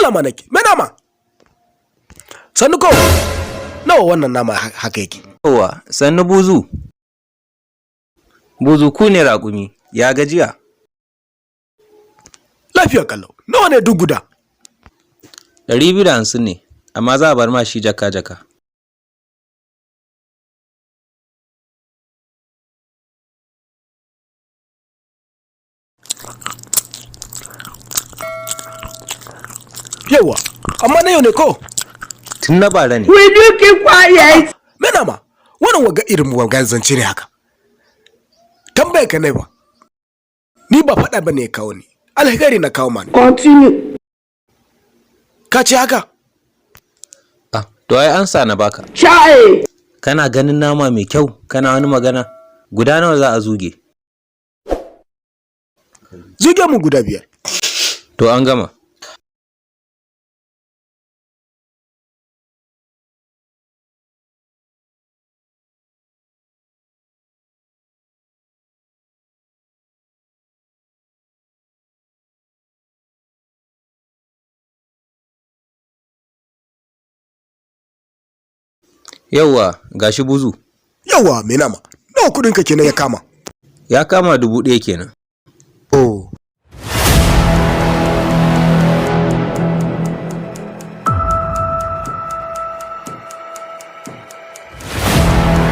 Sallama nake. Me nama? Sannu ko? Nawa wannan nama haka yake? Yawwa, sannu buzu. Buzu ku ne raƙumi, ya gajiya? Lafiya kallau. Nawa ne duk guda? 250 ne, amma za a bar ma shi jaka-jaka. Yawwa, amma na yau ne ko? Tun na bara ne. Will you keep quiet? Me nama? Wannan waga irin waga zance ne haka. Tambaya ka ne ba. Ni ba faɗa ba ne ya kawo ni. Alheri na kawo ma ni. Continue. Ka ce haka? Ah, to ai ansa na baka. Chai. Kana ganin nama mai kyau, kana wani magana. Guda nawa za a zuge? Zuge mu guda 5. To an gama. Yawwa, gashi buzu. Yawwa, me nama? Nawa kuɗin ka kenan ya kama? Ya kama 1000 kenan. Oh.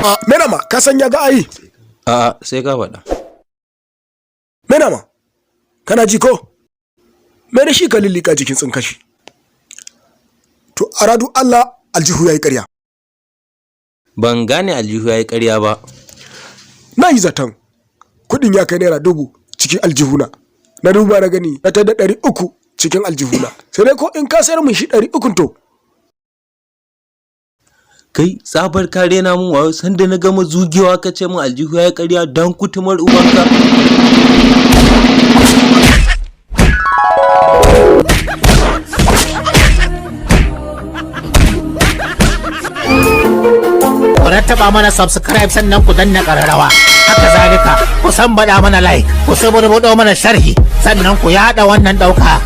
Ah, me nama, ka san ya ga ayi? A'a, sai ka faɗa. Me nama? Kana ji ko? Me da shi ka lillika jikin tsinkashi. To aradu Allah aljihu yayi ƙarya. Ban gane aljihu yayi ƙarya ba. Na yi zaton kuɗin ya kai naira 1000 cikin aljihuna. Na duba na gani na tada 300 cikin aljihuna. Sai dai ko in ka sayar min shi 300 to. Kai tsabar kare na mun wayo sanda na gama zugewa ka ce mun aljihu yayi ƙarya dan kutumar ubanka. Ku rattaba mana subscribe sannan ku danna ƙararrawa. Haka zalika ku san baɗa mana like, ku suburbuɗo mana sharhi, sannan ku yaɗa wannan ɗauka.